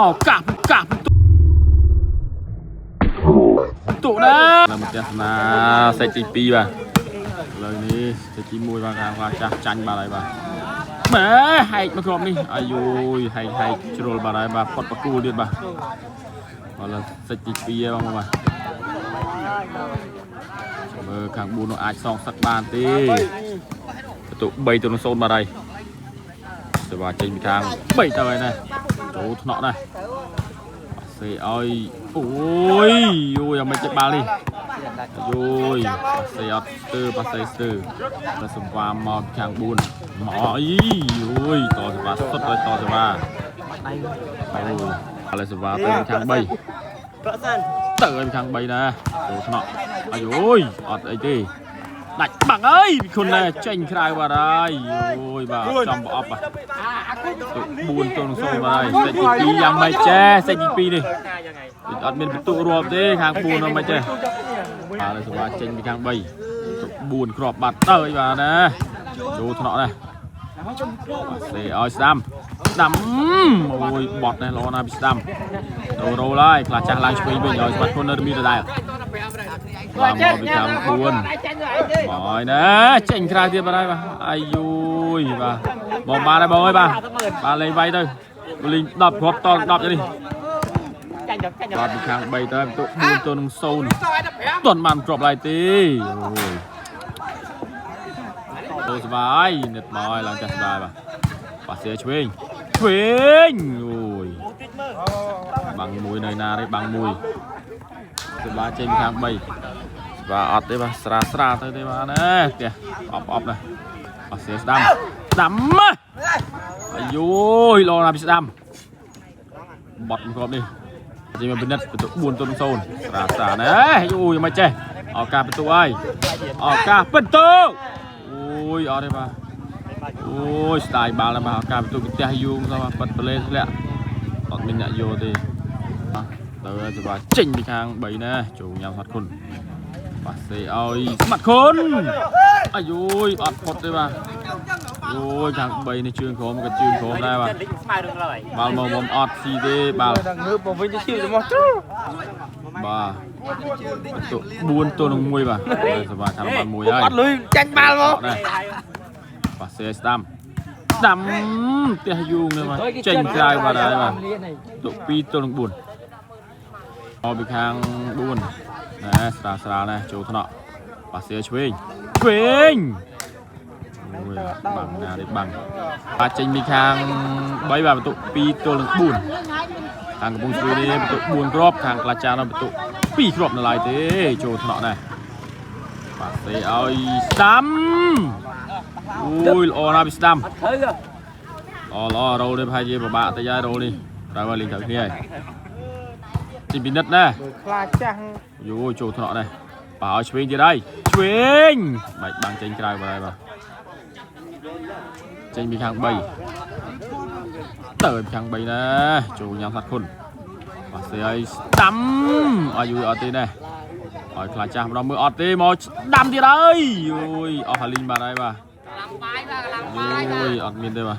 ឱកាសកាសទូណានៅមកទស្សនាសេចទី2បាទឥឡូវនេះសេចទី1បាទខាងចាស់ចាញ់បាទហើយបាទម៉ែហែកមកគ្រាប់នេះអាយយហែកហែកជ្រុលបាទហើយបាទផុតបកគូលទៀតបាទឥឡូវសេចទី2ហើយបងបាទមើលខាង4នោះអាចសងសឹកបានទេបន្ទុក3ទៅ0បាទហើយសេវាចេញពីខាង3ទៅហើយណាចូលថ្នាក់ណាសេឲ្យអូយអូយអាមិនចេះបាល់នេះអូយសេអត់ស្ទើប៉ាសេស្ទើតែសម្វាមកខាង4មកអីអូយតសេវាសុទ្ធឲ្យតសេវាអូយឥឡូវសេវាទៅខាង3ទៅឲ្យខាង3ណាចូលថ្នាក់អាយអូយអត់អីទេដាច់បាំងអើយពីគុណណែចេញក្រៅបាទហើយអូយបាទចំប្រអប់បាទ4ទល់នឹង0បាទហើយសេចទី2យ៉ាងម៉េចចេះសេចទី2នេះអត់មានបន្ទុករាប់ទេខាង4នោះមិនចេះបាទសវ៉ាចេញពីខាង3 4គ្រាប់បាត់ទៅអីបាទណាចូលថ្នាក់ណាសេឲ្យស្ដាំស្ដាំអូយបត់នេះល្អណាស់ពីស្ដាំចូលរោលហើយខ្លះចាស់ឡើងឆ្វេងវិញឲ្យស្បាត់គុណនៅមានដដែលបាទមកពីខាង4មកហើយណាចេញក្រៅទៀតបាទហើយបាទអាយយបាទបងបានហើយបងអើយបាទបាទលេងវាយទៅលេង10គ្រាប់ត10នេះបាទពីខាង3ទៅបន្ទុក4ទល់នឹង0ទាន់បានគ្រាប់ឡើយទេអូយចូលស្បាយនឹតមកហើយឡើងចាស់ស្បាយបាទបាសៀឆ្វេងឆ្វេងអូយបាំងមួយនៅណាទេបាំងមួយស្បាយចេញពីខាង3បាទអត់ទេបាទស្រាស្រាទៅទេបាទណាផ្ទះអប់អប់ណាបាសៀស្ដាំស្ដាំអាយយលោណាពីស្ដាំបត់មកគ្រាប់នេះចេញមកពិនិត្យបន្ទុក4ទល់0ស្រាស្រាណែអូយមិនចេះឱកាសបន្ទុកហើយឱកាសបន្ទុកអូយអត់ទេបាទអូយស្ដាយបាល់ណាស់បាទឱកាសបន្ទុកផ្ទះយូងសោះបាទប៉ិតប្លេធ្លាក់អត់មានអ្នកយកទេទៅសេវាចេញពីខាង3ណាចូលញ៉ាំស្មាត់គុណបាសេឲ្យស្មាត់គុណអាយយអត់ផុតទេបាទអូយខាង3នេះជើងក្រោមក៏ជើងក្រោមដែរបាទបាល់មកមុំអត់ស៊ីទេបាល់ ងើបមកវិញទៅឈឺមកទ្រូ បាទបន្ទុក4ទល់នឹង1បាទសេវាខាងបាន1ហើយ អត់លុយចាញ់បាល់មក ណាបាសេស្ដាំស្ដាំផ្ទះយូងនេះបាទចេញក្រៅបាទហើយបាទទុក2ទល់នឹង4មកពីខាង4ណែស្រាលស្រាលណែចូលថ្នាក់បាសេឆ្វេងឆ្វេងអូយបាំងណានេះបាំងបាទចេញពីខាង3បាទបន្ទុក2ទល់នឹង4ខាងកំពង់ស្ពឺនេះបន្ទុក4គ្រាប់ខាងក្លាចានោះបន្ទុក2គ្រាប់នៅឡើយទេចូលថ្នាក់ណែបាសេឲ្យស្ដាំអូយល្អណាស់ពីស្ដាំល្អល្អរោលនេះប្រហែលជាពិបាកតិចហើយរោលនេះត្រូវហើយលេងត្រូវគ្នាហើយទីពិនិត្យណា ខ្លាចចាស់ យូចូលថ្នាក់ដែរបើឲ្យឆ្វេងទៀតហើយឆ្វេងបាច់បាំងចេញក្រៅបាទហើយបាទចេញពីខាង3ទៅពីខាង3ណាចូលញ៉ាំសាត់គុណបាទសេឲ្យស្ដាំឲ្យយូរអត់ទេណាឲ្យខ្លាចចាស់ម្ដងមើលអត់ទេមកស្ដាំទៀតហើយអូយអស់ហាលីងបាទហើយបាទអូយអត់មានទេបាទ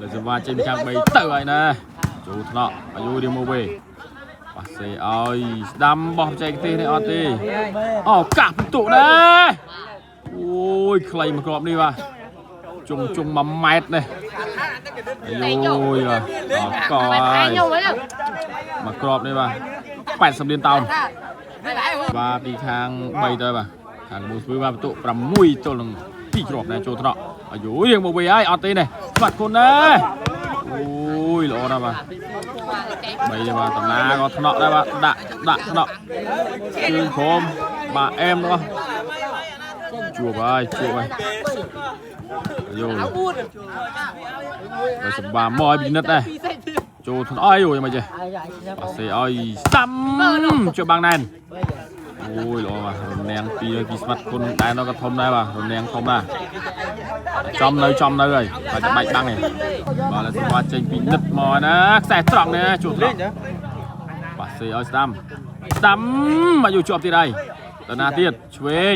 លើសវ៉ាចេញពីខាង3ទៅហើយណាចូលថ្នាក់អាយុរៀងមកវិញបាសេឲ្យស្ដាំបោះបច្ចេកទេសនេះអត់ទេអូកាសបន្ទុកណាអូយខ្លីមកគ្រាប់នេះបាទជុំជុំ1ម៉ែត្រនេះអូយបាទអត់កហើយមកគ្រាប់នេះបាទ80លានតោនបាទពីខាង3ទៅបាទខាងមូស្ពឺបាទបន្ទុក6ទល់នឹង2គ្រាប់ដែរចូលថ្នាក់អាយរៀងមកវិញហើយអត់ទេនេះស្បាត់គុណណាអូយល្អណាស់បាទបីទេបាទតំណាក៏ថ្នាក់ដែរបាទដាក់ដាក់ថ្នាក់ជើងក្រោមបាទអែមនោះជួបហើយជួបហើយយោដល់សម្បាមកឲ្យពិនិត្យដែរចូលថ្នាក់អីអូយមិនចេះបាទសេឲ្យស្ដាំជួបបាំងណែនអូយល្អបាទរនាំងពីពីស្មាត់គុណដែរនោះក៏ធំដែរបាទរនាំងធំដែរចំនៅចំនៅហើយបាទបាច់បាំងឯងបាទលើសម្បាចេញពីនិតមកណាខ្សែត្រង់នេះជួបត្រង់បាទសេឲ្យស្ដាំស្ដាំមកយកជាប់ទៀតហើយទៅណាទៀតឆ្វេង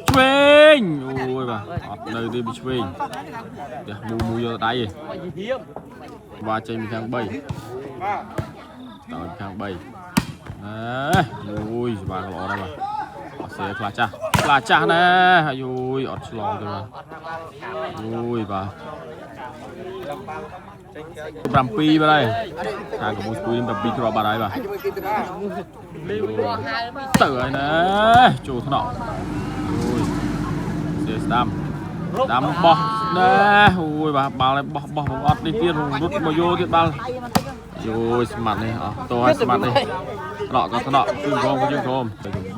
ឆ្វេងអូយបាទអត់នៅទេពីឆ្វេងផ្ទះមូមូយកដៃឯង វ៉ាចេញពីខាង3តើខាង3ណែអូយស្បាល្អណាស់បាទអត់សេខ្លះចាស់ខ្លះចាស់ណែអាយយអត់ឆ្លងទេបាទអូយបាទ7បាទហើយខាងកំពង់ស្ពឺនឹង7គ្រាប់បាទហើយបាទទៅហើយណែចូលថ្នាក់អូយសេស្ដាំដាំបោះណែអូយបាទបាល់ឲ្យបោះបោះមកអត់នេះទៀតរត់មកយកទៀតបាល់យយស្មាត់នេះអស់តោះឲ្យស្មាត់នេះថ្នាក់ក៏ថ្នាក់គឺក្រមក៏យើងក្រម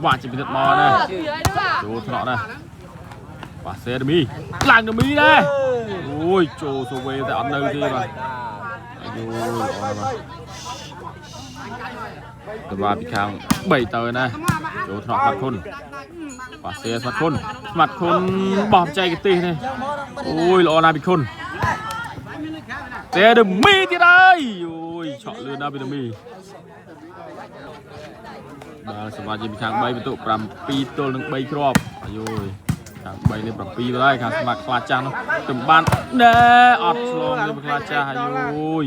វាក់ជាពិនិត្យមកណែចូលថ្នាក់ណែបាទសេដមីឡើងដមីណែអូយចូលសូវេតែអត់នៅទេបាទយយអត់បាទតបាពីខាង3ទៅណាចូលថ្នាក់ស្មាត់គុណបាទសេស្មាត់គុណស្មាត់គុណបោះចែកទេសនេះអូយល្អណាស់ពីគុណសេដមីទៀតហើយអូយឆក់លឿនណាស់ពីដមីបាទសម្រាប់ជាពីខាង3បន្ទុក7ទល់នឹង3គ្រាប់អាយយខាង3នេះ7ទៅហើយខាងស្មាត់ខ្លាចាស់នោះទៅបានណែអត់ឆ្លងទេខ្លាចាស់អាយយ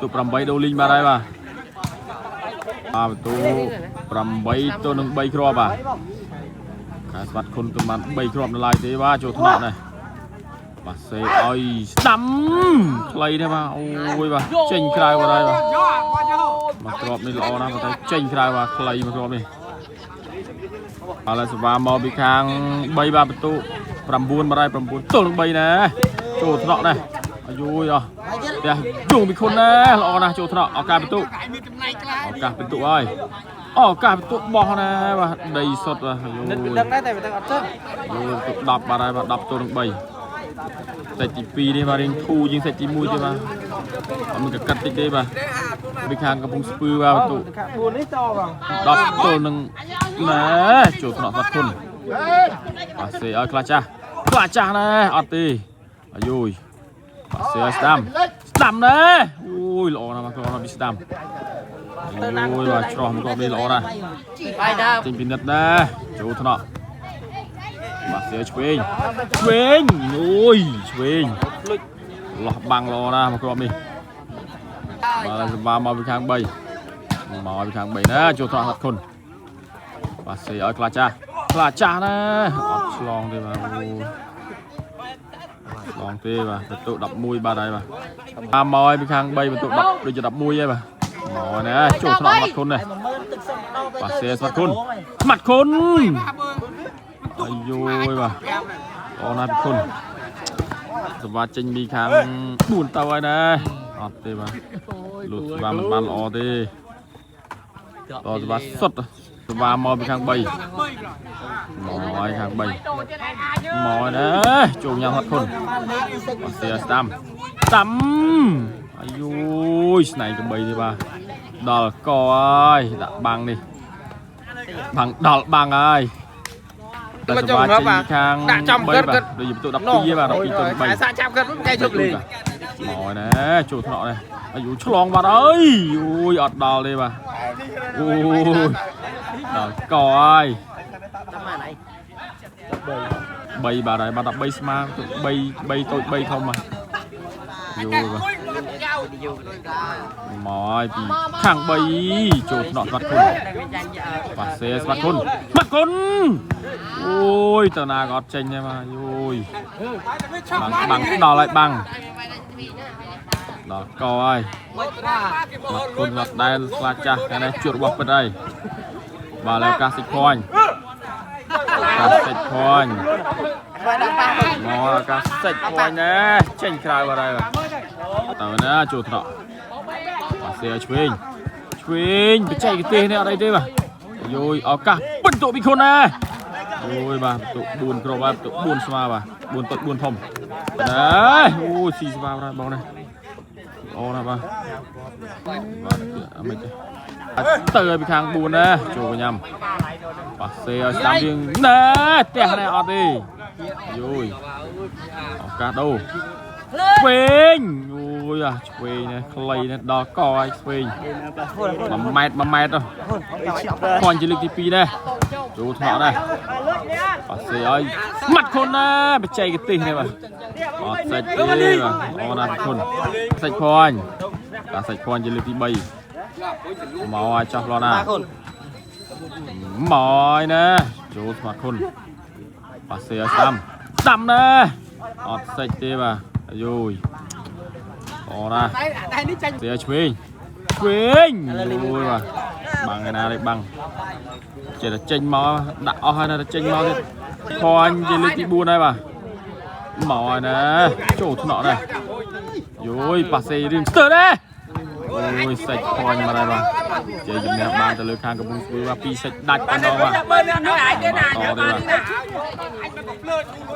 ទុក8ដូលីងបាទហើយបាទបាទបន្ទុក8ទល់នឹង3គ្រាប់បាទខាងស្មាត់គុណទៅបាន3គ្រាប់នៅឡើយទេបាទចូលថ្នាក់នេះបាទសេឲ្យស្ដាំខ្លីទេបាទអូយបាទចេញក្រៅបាទហើយបាទមកគ្រាប់នេះល្អណាស់តែចេញក្រៅបាទខ្លីមកគ្រាប់នេះឥឡូវសវ៉ាមកពីខាង3បាទបន្ទុក9បាទហើយ9ទល់នឹង3ណាចូលថ្នាក់នេះអាយយអស់ផ្ទះជុងពីខុនណាល្អណាស់ចូលថ្នាក់ឱកាសបន្ទុកឱកាសបន្ទុកហើយឱកាសបន្ទុកបោះណាបាទដីសុតបាទអាយយ នឹកដឹងដែរតែមិនដឹងអត់ចឹង យបន្ទុក10បាទហើយបាទ10ទល់នឹង3សាច់ទី2នេះបាទរៀងធូរជាងសាច់ទី1ទេបាទអត់មានកកាត់តិចទេបាទពីខាងកំពង់ស្ពឺបាទបន្ទុក ខាង4នេះតបង 10ទល់នឹងណែចូលថ្នាក់ស្មាត់គុណបាទសេឲ្យខ្លះចាស់ខ្លះចាស់ណែអត់ទេអាយយបាទសេឲ្យស្ដាំស្ដាំណែអូយល្អណាស់បាទល្អណាស់ពីស្ដាំអូយបាទច្រោះមកគ្រាប់នេះល្អណាស់ បាយដើម ចេញពីនិតដែរចូលថ្នាក់បាទសេឲ្យឆ្វេងឆ្វេងអូយឆ្វេងលោះបាំងល្អណាស់មកគ្រាប់នេះបាទសម្បាមកពីខាង3មកពីខាង3ណាចូលថ្នាក់ស្មាត់គុណបាទសេឲ្យខ្លះចាស់ខ្លះចាស់ណាអត់ឆ្លងទេបាទអូឆ្លងទេបាទបន្ទុក11បាទហើយបាទតាមមកឲ្យពីខាង3បន្ទុក10ដូចជា11ហើយបាទមកណាចូលថ្នាក់ស្មាត់គុណនេះបាទសេស្មាត់គុណស្មាត់គុណអាយយបាទអូណាស់ពីគុណសម្បាចេញពីខាង4ទៅហើយណាអត់ទេបាទលូតសម្បាមិនបានល្អទេតសម្បាសុតសម្បាមកពីខាង3មកឲ្យខាង3មកណាចូលញ៉ាំហត់គុណបាទសេស្ដាំស្ដាំអាយយស្នែងកបីទេបាទដល់កហើយដាក់បាំងនេះបាំងដល់បាំងហើយតែសម្បាចេញពីខាង ដាក់ចំ 3 គិត បាទដូចជាបន្ទុក12ទេបាទ12ទល់3 សាក់ចាប់គិតមកកែជប់លេង មកណែចូលថ្នាក់នេះអាយុឆ្លងបាត់អើយអូយអត់ដល់ទេបាទអូយដល់កហើយ3បាទហើយបាទ13ស្មើ3 3តូច3ធំបាទយូរបាទមកហើយពីខាង3ចូលថ្នាក់ស្មាត់គុណបាទសេស្មាត់គុណស្មាត់គុណអូយតើណាក៏អត់ចេញដែរបាទយូយបាំងបាំងដល់ហើយបាំងដល់កហើយមកគុណមកដែលខ្លាចចាស់កាលនេះជួតរបស់ពិតហើយបាទលើកាសិចភ័ញកាសិចភ័ញមកកាសិចភ័ញណែចេញក្រៅបាត់ហើយបាទតើណាចូលថ្នាក់បាទសេឲ្យឆ្វេងឆ្វេងបច្ចេកទេសនេះអត់អីទេបាទយយឱកាសបន្ទុកពីគុណណាអូយបាទបន្ទុក4គ្រាប់ហើយបន្ទុក4ស្មើបាទ4តូច4ធំណែអូយស៊ីស្មើបាទបងនេះល្អណាស់បាទបាទអមិនទេទៅឲ្យពីខាង4ណាចូលញ៉ាំបាទសេឲ្យស្ដាំយើងណែផ្ទះនេះអត់ទេយយឱកាសដូរឆ្វេងអូយអាឆ្វេងនេះខ្លីនេះដល់កឲ្យឆ្វេង1ម៉ែត្រ1ម៉ែត្រទៅខនជាលើកទី2ដែរ ចូលថ្នាក់ដែរប៉ាសេឲ្យម៉ាត់ខុនណាបច្ចេកទេសនេះបាទអត់សាច់ទេបាទអូណាស់ខុនសាច់ភ័ញបាទសាច់ភ័ញជាលើកទី3មកឲ្យចោះឡណាមកឲ្យណាចូលស្មាត់ខុនប៉ាសេឲ្យស្ដាំស្ដាំណាអត់សាច់ទេបាទអាយយអូណា តែនេះចាញ់ សេឲ្យឆ្វេងឆ្វេងអូយបាទបាំងឯណាលេបាំងចេះតែចេញមកដាក់អស់ហើយណាតែចេញមកទៀតភ័ញជាលើកទី4ហើយបាទមកហើយណាចូលថ្នាក់ដែរយយប៉ាសេរៀងស្ទើរដែរអូយសាច់ភ័ញមកហើយបាទជ័យជំនះបានទៅលើខាងកំពង់ស្ពឺបាទពីរសាច់ដាច់ប៉ុណ្ណោះបាទ បើអ្នកនោះអាចទេណា តទេបាទ អាចមកភ្លើ